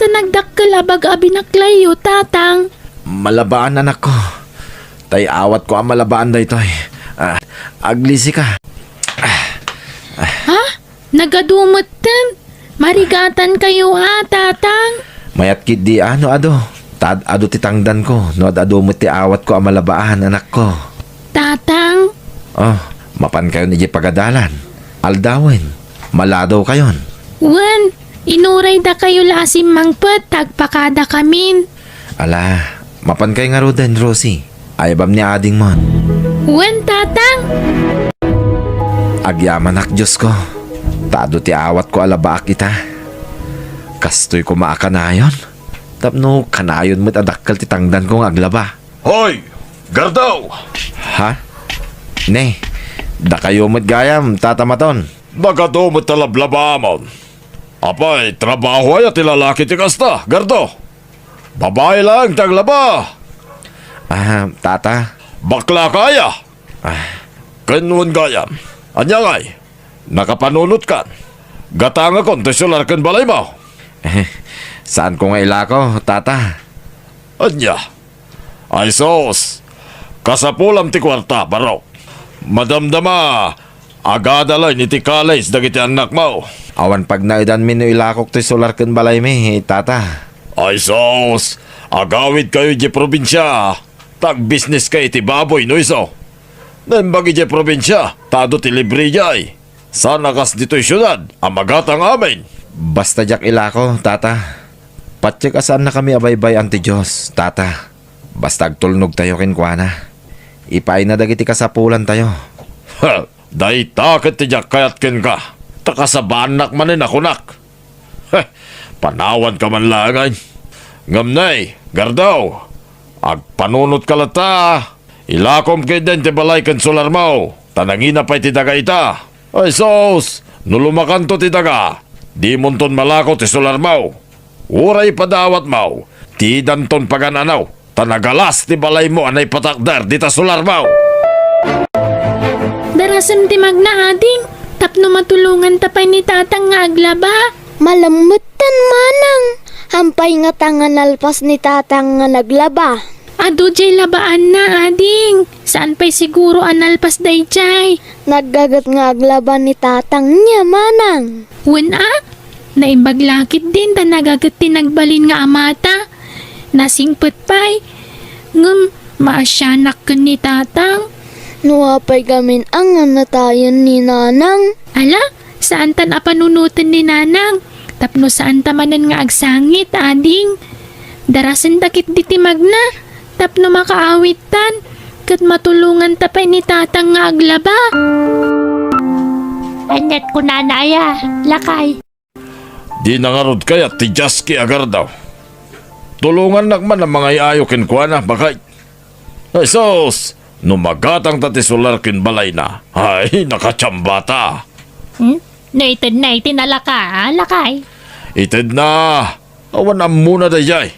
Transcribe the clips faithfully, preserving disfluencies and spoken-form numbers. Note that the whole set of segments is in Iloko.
nagdakkel a bag a binaklayyo, Tatang? Malabaan, anakko. Tay awatko a malabaan daytoy. Ah, aglisika. Ha? Nagadu metten? Marigatankayo a, Tatang? Mayat ketdi a no adu. Ta ad-adu ti tangdanko no ad-adu met ti awatko a malabaan, anakko. Tatang? Oh, mapankayon idiay pagadalan. Aldawen, maladawkayon. Wen, inuraydakayo la a simmangpet ta agpakadakamin. Ala, mapankay ngaruden, Rosie. Aybam ni adingmon. Wen, Tatang. Agyamanak, Diosko. Ta adu ti awatko a labaak ita. Kastoy koma a kanayon. Tapno kanayon met a dakkel ti tangdanko nga aglaba. Hoy! Gardaw! Ha? Ne, dakayo met gayam, Tata Maton. Nagadu met ta lablabaamon. Apay, trabaho aya ti lalaki ti kasta, Gardaw? Babai laeng ti aglaba. Ah, Tata. Bakla ka aya? Ah. Ken wen gayam. Ania ngay? Nakapanunotkan? Gatangakon ti solar ken balaymo? Saanko nga ilako, Tata. Ania? Ay sus! Kasapulam ti kuarta, barok. Madamdama, agada laeng iti college dagiti annakmo. Awan pagnaedanmi no ilakok ti solar ken balaymi, Tata. Ay sus! Agawidkayo idiay probinsia, ta agbisneska iti baboy no isu. Naimbag idiay probinsia, ta adu ti libre idiay. Saan a kas ditoy siudad a magatang amin. Basta diak ilako, Tata. Patiek a saannakami a baybay-an ti Dios, Tata. Basta agtulnogtayo kenkuana. Ipaayna dagiti kasapulantayo. Ha! Dayta ket ti diak kayat kenka, ta kasabaannak manen a kunak. Heh, panawanka man laengen. Ngem nay, Gardaw, agpanunotka latta. Ilakom ketdin ti balay ken solarmo, ta nangina pay ti daga ita. Ay sus, no lumakanto ti daga, dimonton malako ti solarmo. Uray ipadawatmo, didanton pagan-anaw, ta nagalas ti balaymo a naipatakder dita solarmo. Darasem ti magna, ading, tapno matulonganta pay ni Tatang nga aglaba. Malammetten, manang. Hampay ngata nga nalpas ni Tatang nga naglaba? Adu diay labaanna, ading. Saan pay siguro a nalpas daydiay? Naggaget nga aglaba ni Tatang nia, manang. Wen a? Naimbag la ketdin ta nagaget ti nagbalin nga amata. Nasingpet pay. Ngem maasianak ken ni Tatang. No apay gamin a nga natayen ni Nanang? Ala, saantan a panunoten ni Nanang, tapno saanta manen nga agsangit, ading. Darasenta ketdi ti magna, tapno makaawittan, ket matulonganta pay ni Tatang nga aglaba. Ania't kunana aya, lakay? Dina ngarud kayat ti Jaski a Gardaw. Tulongannak man a mangay-ayo kenkuana, baket. Ay sus! No magatangta ti solar ken balayna, ay, nakatiambata. Hmm? No itedna iti nalaka, a, lakay? Itedna, awan ammona daydiay.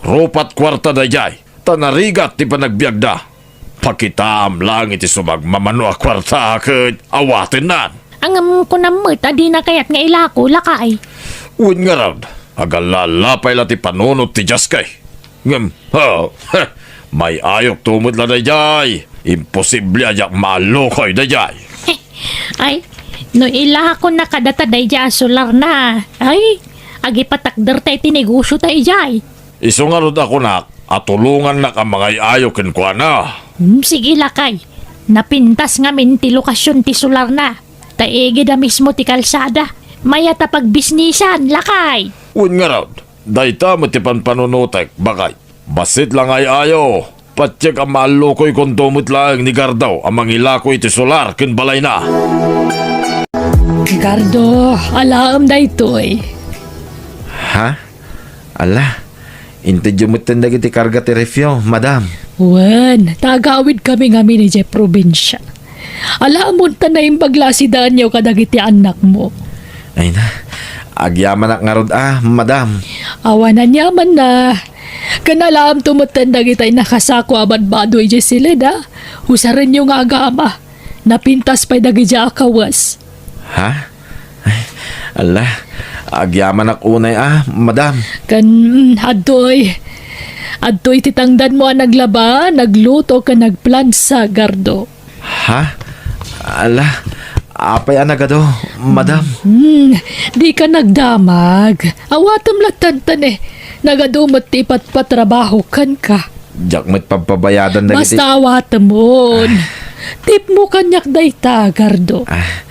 Rupat kuarta daydiay, ta narigat ti panagbiagda. Pakitaam laeng iti sumagmamano a kuarta ket awatennan. Ngem kunam met a dina kayat nga ilako, lakay? Wen ngarud, agalla-alla pay la ti panunot ti Jaski. Ngem, ha, ha, may-ayokto met la daydiay. Imposible a diak maallukoy daydiay. Ay, no ilakonna kadata daydiay a solarna, ay, agipatakderta iti negosiota idiay. Isu ngarud a kunak a tulongannak a mangay-ayo kenkuana. Hmm, sige, lakay. Napintas ngamin ti lokasion ti solarna. Ta igid a mismo ti kalsada. Mayat a pagbisnisan, lakay. Wen ngarud, dayta met ti panpanunotek, baket. Bassit la nga ay-ayo, patiek a maallukoykonto met laeng ni Gardaw a mangilako iti solar ken balayna. Gardo, alaem daytoy. Ha? Ala, intedyo metten dagiti karga ti refyo, madam. Wen, ta agawidkami ngamin idiay probinsia. Alaem ta naimbag la a sidaenyo kadagiti annakmo. Ay na, agyamanak ngarud a, madam. Awan aniamanna. Ken alaemto metten dagiti nakasako a badbado idiay siled a. Usarenyo nga agama. Napintas pay dagiti a kawes. Ha? Ay, ala, Agyamanak unay a, madam. Ken, mm, adtoy. Adtoy ti tangdanmo a naglaba, nagluto, ken nagplansa, Gardo. Ha? Ala, apay a nagadu, madam? Hmm, dika nagdamag. Awatem lattan, eh. Nagadu met ti ipatpatrabaho kenka. Diak met pagpabayadan dagiti... Basta awatemon. Ah. Tipmo kaniak dayta, Gardo. Ah,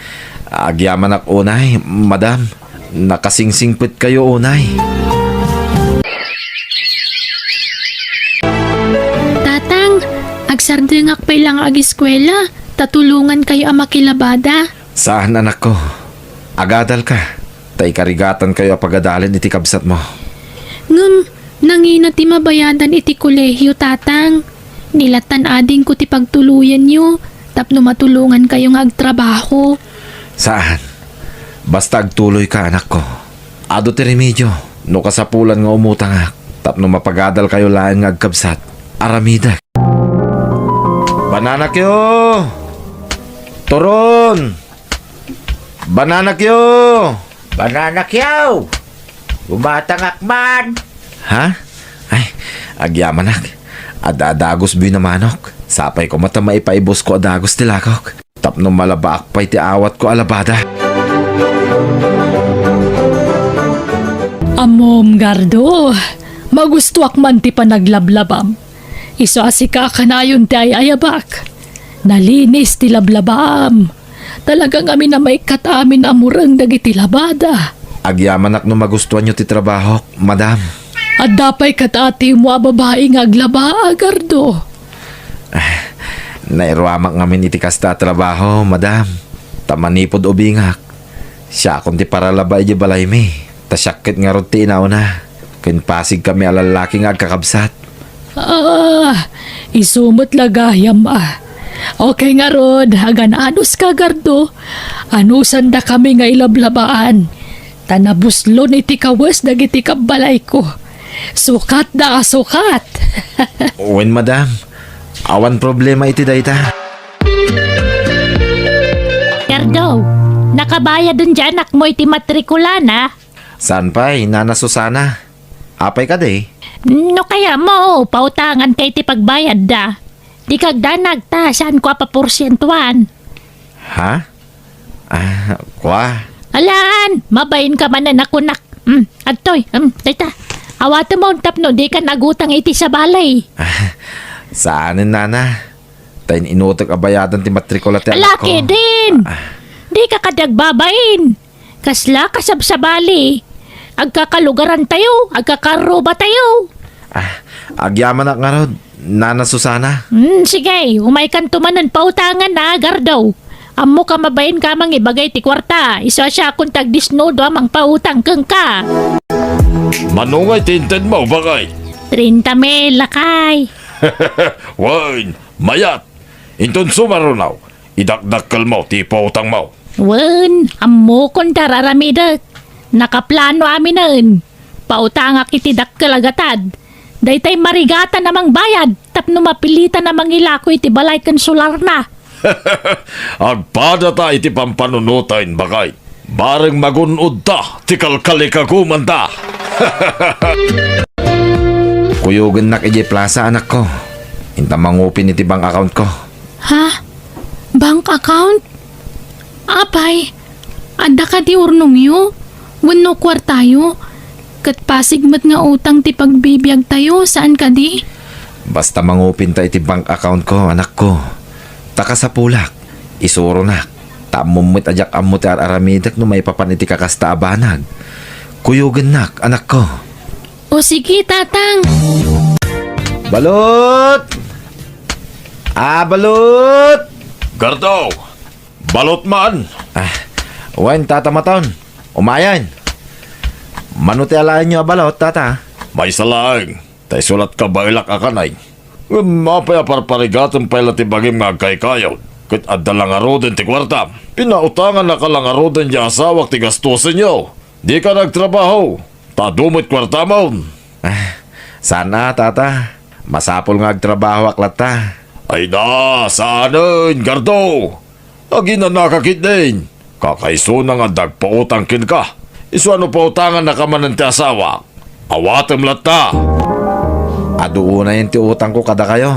agyamanak unay, madam. Nakasingsingpetkayo unay. Tatang, agsardengak pay la nga agiskuela, ta tulongankayo a makilabada. Saan, anakko. Agadalka, ta ikarigatankayo a pagadalen iti kabsatmo. Ngem, nangina ti mabayadan iti kolehio, Tatang. Ni lattan adingko ti pagtuloyenyo tapno matulongankayo nga agtrabaho. Saan. Basta agtuloyka, anakko. Adu ti remedio no kasapulan nga umutangak tapno mapagadalkayo laeng nga agkabsat. Aramidek. Bananakyo! Turon! Bananakyo! Bananakyo! Umatangak man! Ha? Ay, agyamanak. Adda a dagos buy a manok. Sapay koma ta maipaibusko a dagos ti lakok. Tapno malabaak pay ti awatko a labada. Ammom, Gardo, magustuak man ti panaglablabam. Isu a sika a kanayon ti ay-ayabak. Nalinis ti lablabaam. Talaga ngamin a maikkat amin a mureng dagiti labada. Agyamanak no magustuanyo ti trabahok, madam. Adda pay ket atimo a babai nga aglaba, Gardo. Ah, nairuamak ngamin iti kasta a trabaho, madam. Ta manipud ubingak, siakon ti paralaba idiay balaymi. Ta siak ket ngarud ti inauna. Ken pasigkami a lallaki nga agkakabsat. Ah, isu met la gayam a. Okay ngarud, agan-anuska, Gardo. Anusandakami nga ilablabaan. Ta nabuslon iti kawes dagiti kabbalayko. Sukatda a sukat. Wen, madam. Awan problema iti dayta. Gardo, nakabayaden ti anakmo iti matrikulana? Saan pay, Nana Susana? Apay kadi? No kayatmo, pautanganka iti pagbayadda. Dika agdanag ta saanko a paporsientuan. Ha? Ah, kua? Alaan, mabainka manen a kunak. Hmm, adtoy, hmm, dayta. Awatemon tapno dika nagutang iti sabali. Ah, saanen, Nana. Ta in-inutek a bayadan ti matrikula ti anakko. Ala, kedin! Ah. Dika kadi agbabain. Kasla kasabsabali. Agkakalugarantayo, agkakarrubatayo. Ah, agyamanak ngarud, Nana Susana. Hmm, sige, umaykanto manen pautangan a, Gardo. Ammoka mabainka a mangibagay ti kuarta, isu a siakon ti agdisnudo a mangpautang kenka. Mano ngay ti intedmo, baket? Trenta mil, lakay. Wen, mayat. Inton sumaruno, idakdakkelmo ti ipautangmo. Wen, ammokon ti ar-aramidek. Nakaplano aminen. Pautangak iti dakkel a gatad. Daytay marigatan a mangbayad tapno mapilitan a mangilako iti balay ken solarna. Agpadata iti pampanunoten, baket. Bareng magun-odta ti kalkalikagumanda. Kuyogennak idiay plasa, anakko. Inta mangupin iti bank accountko. Ha? Bank account? Apay, adda kadi urnongyo? Wenno kuartayo? Ket pasig met nga utang ti pagbibiagtayo, saan kadi? Basta mangupinta iti bank accountko, anakko. Ta kasapulak, isuronak. Ta ammom met a diak ammo ti ar-aramidek no maipapan iti kakasta a banag. Kuyogennak, anakko. O sige, Tatang. Balot! Ah, balot! Gardo! Balot man! Ah, wen, Tata Maton. Umayen. Mano ti alaenyo a balot, Tata? Maysa laeng. Ta isu lat kabaelak a kanay. Ngem apay a parparigatem pay la ti bagim nga agkaykayod? Ket adda la ngaruden ti kuarta. Pinautangannaka la ngaruden ti asawak ti gastusenyo. Dika nagtrabaho, ta adu met kuartamon. Ah, saan a, Tata. Masapul nga agtrabahoak latta. Ay na, saanen, Gardo. Aginanaka ketdin. Kakaisuna nga adda agpautang kenka. Isu a no pautangannaka manen ti asawak, awatem latta. Adu unayen ti utangko kadakayo,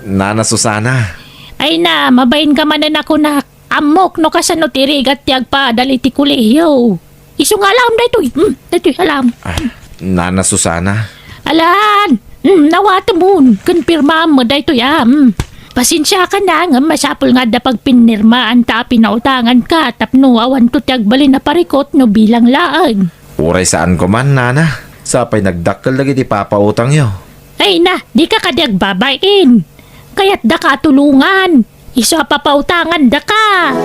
Nana Susana. Ay na, mabain ka manen a kunak. Ammok no kasano ti rigat ti agpaadal iti kolehiyo. Isu nga alam daytoy. Hmm, daytoy alam. Ah, Nana Susana. Alan, hmm, nawatemon. Ken pirmaam met daytoy, ah. Hmm. Pasensiakan na, ngem masapul nga adda pagpinirmaanta a pinautanganka tapno awanto ti agbalin a parikut no bilang laeng. Uray saanko man, Nana. Sapay nagdakkel dagiti papautangyo. Ay na, dika kadi agbabain. Kayatdaka a tulongan. Isu a papautangandaka.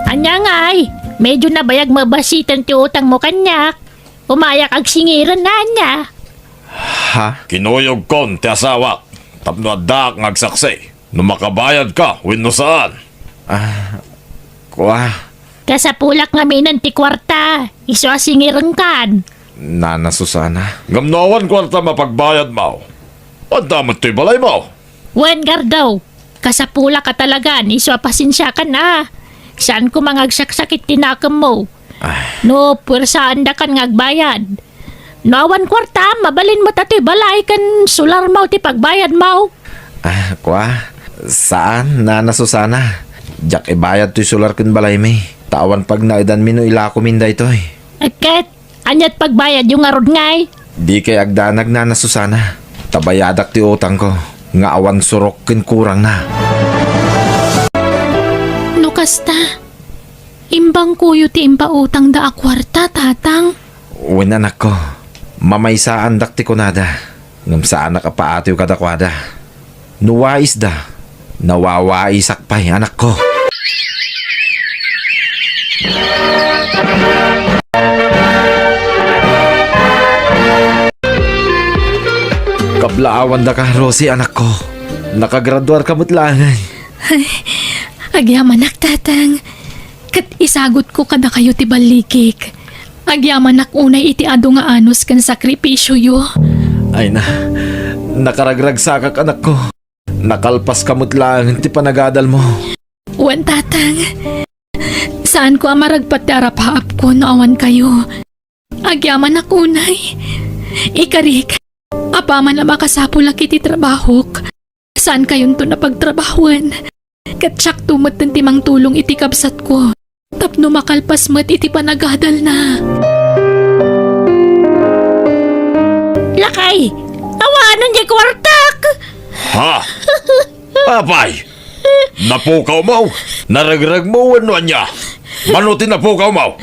Ania ngay, medyo nabayag mabasiten ti utangmo kaniak. Umayak agsingiren, ania? Ha? Kinuyogkon ti asawak tapno addaak nga agsaksi no makabayadka wenno saan. Ah, kua. Kasapulak ngaminen ti kuarta, isu a singirenkan. Nana Susana. Ngem no awan kuarta mapagbayadmo, adda met toy balaymo. Wen, Gardo, kasapulak a talagan, isu a pasensiakan a. Saan koma nga agsaksakit ti nakemmo. Ah. No puersaandakan nga agbayad. No awan kuarta, mabalin met a toy balay ken solarmo ti pagbayadmo. Ah, kua? Saan, Nana Susana. Diak ibayad toy solar ken balaymi. Ta awan pagnaedanmi no ilakomin daytoy. Ket, aniat pagbayadyo ngarud ngay? Dikay agdanag, Nana Susana. Ta bayadak ti utangko nga awan surok ken kurangna. No kasta, imbangkoyo ti impautangda a kuarta, Tatang. Wen, anakko, mamaysaandak ti kunada, ngem saanak a paatiw kadakuada. No waisda, nawawaisak pay, anakko. Kablaawandaka, Rosie, anakko. Nakagraduarka met laeng. Ay, agyamanak, Tatang. Ket isagutko kadakayo ti ballikik. Agyamanak unay iti adu nga anus ken sakripisioyo. Ay na, nakaragragsakak, anakko. Nakalpaska met laeng ti panagadalmo. Wen, Tatang. Saanko a maragpat ti arapaapko no awan kayo. Agyamanak unay. Ikarik, apaman a makasapulak iti trabahok, saankayonton a pagtrabahoen. Ket siakto metten ti mangtulong iti kabsatko tapno makalpas met iti panagadalna. Lakay, awanen diay kuartak! Ha? Apay, napukawmo? Naregregmo wenno ania? Mano ti napukawmo?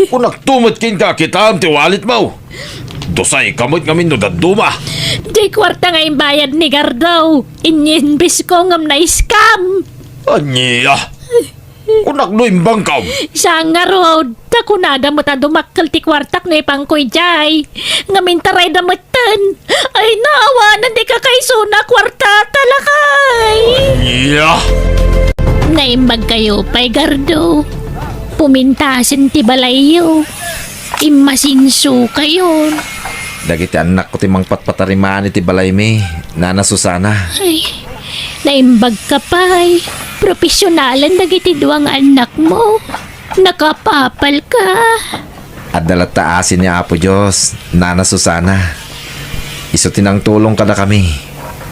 Kunakto met kenka, kitaem ti walitmo. Dusayka met ngamin no dadduma. Diay kuarta nga imbayad ni Gardo. Inyinbisko ngem na-scam. Ania? Kunak no imbangkam. Siya ngarud, ta kunada met a dumakkel ti kuartak no ipangko idiay. Ngem intarayda metten. Ay, naawanan ti kakaisuna a kuarta, ta lakay. Ania? Naimbag kayo pay, Gardo. Pumintasen ti balayyo. Immasinso kayon. Dagiti annakko ti mangpatpatariman iti balaymi, Nana Susana. Ay, naimbag ka pay. Profesionalen dagiti dua nga annakmo. Nakapapal ka. Adda latta asi ni Apo Dios, Nana Susana. Isu ti nangtulong kadakami.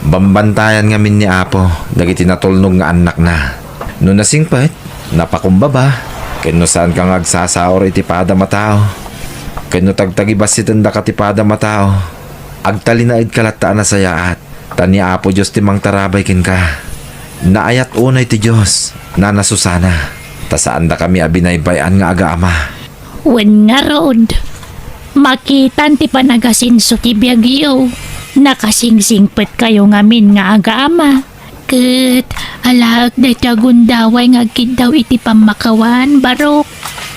Bambantayan ngamin ni Apo dagiti natulnog nga annakna. No nasingpet, napakumbaba, ken no saanka nga agsasaur iti padam a tao, ken no tagtagibassitendaka ti padam a tao, agtalinaedka latta a nasayaat, ta ni Apo Dios ti mangtarabay kenka. Naayat unay ti Dios, Nana Susana, ta saandakami a binaybay-an nga agaama. Wen ngarud, makitan ti panagasinso ti biagyo. Nakasingsingpetkayo ngamin nga agaama. Ket alaek daytoy a gundaway nga agkiddaw iti pammakawan, Barok.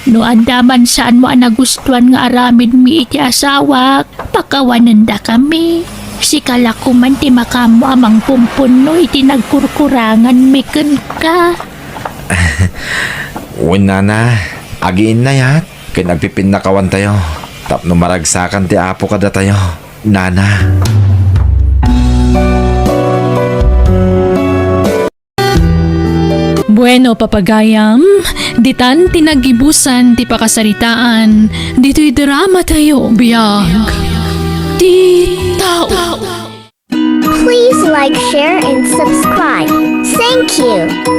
No adda man saanmo a nagustuan nga aramidmi iti asawak, pakawanendakami. Sika la koman ti makaammo a mangpumpunno iti nagkurkuranganmi kenka. Wen, Nana, agiinnayat ken agpipinnakawantayo tapno maragsakan ti Apo kadatayo, Nana. Eno, papagayam, ditan ti naggibusan ti pakasaritaan ditoy drama tayo, biag ti tao. Please like, share, and subscribe. Thank you.